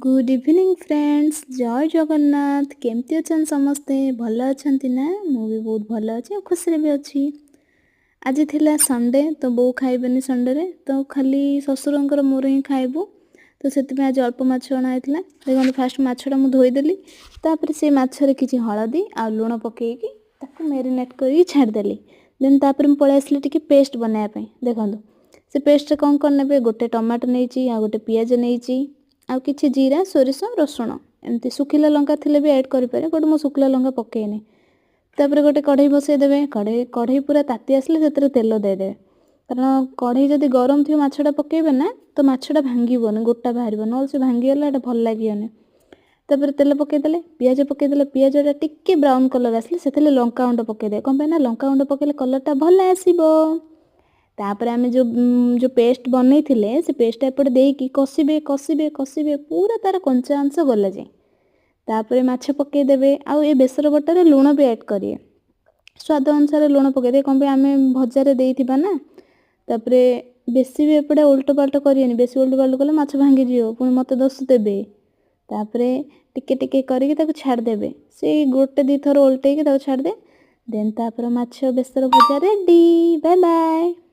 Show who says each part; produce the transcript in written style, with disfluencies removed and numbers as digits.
Speaker 1: Good evening friends, ଜୟ ଜଗନ୍ନାଥ। କେମିତି ଅଛନ୍ତି ସମସ୍ତେ? ଭଲ ଅଛନ୍ତି ନା? ମୁଁ ବି ବହୁତ ଭଲ ଅଛି ଆଉ ଖୁସିରେ ବି ଅଛି। ଆଜି ଥିଲା ସଣ୍ଡେ, ତ ବୋଉ ଖାଇବେନି ସଣ୍ଡେରେ, ତ ଖାଲି ଶ୍ୱଶୁରଙ୍କର ମୋର ହିଁ ଖାଇବୁ। ତ ସେଥିପାଇଁ ଆଜି ଅଳ୍ପ ମାଛ ଅଣା ହେଇଥିଲା। ଦେଖନ୍ତୁ, ଫାଷ୍ଟ ମାଛଟା ମୁଁ ଧୋଇଦେଲି। ତାପରେ ସେଇ ମାଛରେ କିଛି ହଳଦୀ ଆଉ ଲୁଣ ପକାଇକି ତାକୁ ମ୍ୟାରିନେଟ୍ କରିକି ଛାଡ଼ିଦେଲି। ଦେନ୍ ତାପରେ ମୁଁ ପଳେଇ ଆସିଲି ଟିକେ ପେଷ୍ଟ ବନାଇବା ପାଇଁ। ଦେଖନ୍ତୁ, ସେ ପେଷ୍ଟରେ କ'ଣ କ'ଣ ନେବେ? ଗୋଟେ ଟମାଟୋ ନେଇଛି ଆଉ ଗୋଟେ ପିଆଜ ନେଇଛି ଆଉ କିଛି ଜିରା, ସୋରିଷ, ରସୁଣ, ଏମିତି ଶୁଖିଲା ଲଙ୍କା ଥିଲେ ବି ଆଡ଼୍ କରିପାରିବେ, ବଟ୍ ମୁଁ ଶୁଖିଲା ଲଙ୍କା ପକେଇନି। ତାପରେ ଗୋଟେ କଢ଼େଇ ବସେଇଦେବେ। କଢ଼େଇ ପୁରା ତାତି ଆସିଲେ ସେଥିରେ ତେଲ ଦେଇଦେବେ, କାରଣ କଢ଼େଇ ଯଦି ଗରମ ଥିବ, ମାଛଟା ପକେଇବେ ନା, ତ ମାଛଟା ଭାଙ୍ଗିବନି, ଗୋଟା ବାହାରିବ। ନହେଲେ ସେ ଭାଙ୍ଗିଗଲେ ଏଇଟା ଭଲ ଲାଗିବନି। ତାପରେ ତେଲ ପକେଇଦେଲେ, ପିଆଜ ପକେଇଦେଲେ। ପିଆଜଟା ଟିକେ ବ୍ରାଉନ୍ କଲର୍ ଆସିଲେ ସେଥିରେ ଲଙ୍କା ଗୁଣ୍ଡ ପକେଇଦେବେ। କ'ଣ ପାଇଁ ନା ଲଙ୍କା ଗୁଣ୍ଡ ପକେଇଲେ କଲର୍ଟା ଭଲ ଆସିବ। ତାପରେ ଆମେ ଯେଉଁ ପେଷ୍ଟ ବନେଇଥିଲେ, ସେ ପେଷ୍ଟଟା ଏପଟେ ଦେଇକି କଷିବେ, କଷିବେ, କଷିବେ, ପୁରା ତାର କଞ୍ଚା ଅଂଶ ଗଲା ଯାଏଁ। ତାପରେ ମାଛ ପକେଇଦେବେ। ଆଉ ଏ ବେସର ବଟାରେ ଲୁଣ ବି ଆଡ଼୍ କରିବେ। ସ୍ୱାଦ ଅନୁସାରେ ଲୁଣ ପକେଇଦେବେ। କ'ଣ ପାଇଁ? ଆମେ ଭଜାରେ ଦେଇଥିବା ନା। ତାପରେ ବେଶୀ ବି ଏପଟେ ଓଲଟ ପାଲଟ କରିବେନି। ବେଶୀ ଓଲଟ ପାଲଟ କଲେ ମାଛ ଭାଙ୍ଗିଯିବ, ପୁଣି ମୋତେ ଦୋଷ ଦେବେ। ତାପରେ ଟିକେ ଟିକେ କରିକି ତାକୁ ଛାଡ଼ିଦେବେ। ସେଇ ଗୋଟେ ଦୁଇଥର ଓଲଟେଇକି ତାକୁ ଛାଡ଼ିଦେବେ। ଦେନ୍ ତାପରେ ମାଛ ବେସର ଭଜା ରେଡ଼ି। Bye bye.